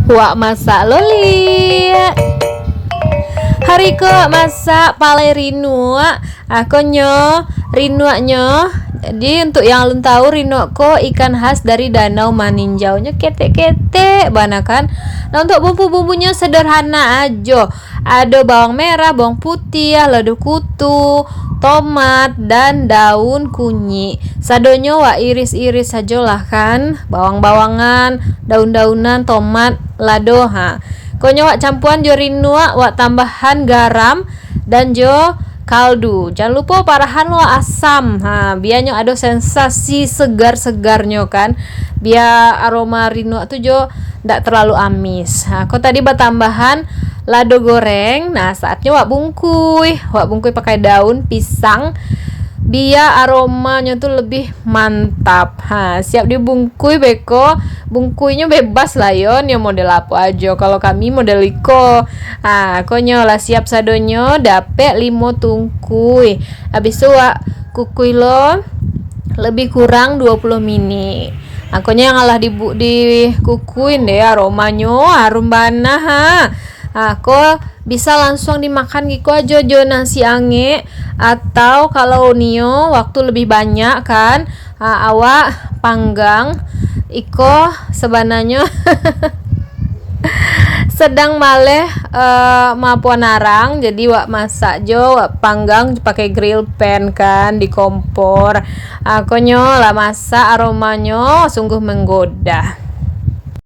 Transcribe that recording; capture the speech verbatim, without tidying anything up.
Wak masak lo, Lik. Hari ko wak masak palai rinuak. Ah, ko nyo rinuaknyo. Jadi, untuk yang alun tahu, rinuak ko ikan khas dari Danau Maninjau. Nyo ketek-ketek bana, kan. Nah, untuk bumbu-bumbunyo sederhana ajo. Ado bawang merah, bawang putiah, lado kutu, tomat, dan daun kunyik. Sadonyo wak iris-iris sajolah, kan. Bawang-bawangan, daun-daunan, tomat, lado, ha. Ko nyo wak campuan jo rinuak, wak tambahan garam dan jo kaldu. Jan lupo parahan lo asam, ha, bianyo ado sensasi segar-segarnyo, kan. Bia aroma rinuak tu jo ndak terlalu amis. Ha, ko tadi batambahan lado goreng. Nah, saatnyo wak bungkui. Wak bungkui pakai daun pisang. Bia aromanyo tu lebih mantap. Ha, siap dibungkui beko. Bungkuinyo bebas lah yo, nyo model apo ajo. Kalau kami model iko. Ha, ko nyo lah siap sadonyo, dapek limo tungkui. Habis tu wak kukui lo lebih kurang dua puluh minik. Ha, ko nyo yang alah dibu-, dikukuin deh, aromanyo harum bana, ha. Ha, ko bisa lansuang dimakan giko ajo jo nasi angek, atau kalau nio waktu lebih banyak, kan, ha, awak panggang. Iko sabananyo sedang maleh, eh, maapo narang, jadi wak masak jo, wak panggang pakai grill pan, kan, di kompor. Ha, ko nyo lah masak, aromanyo sungguh menggoda.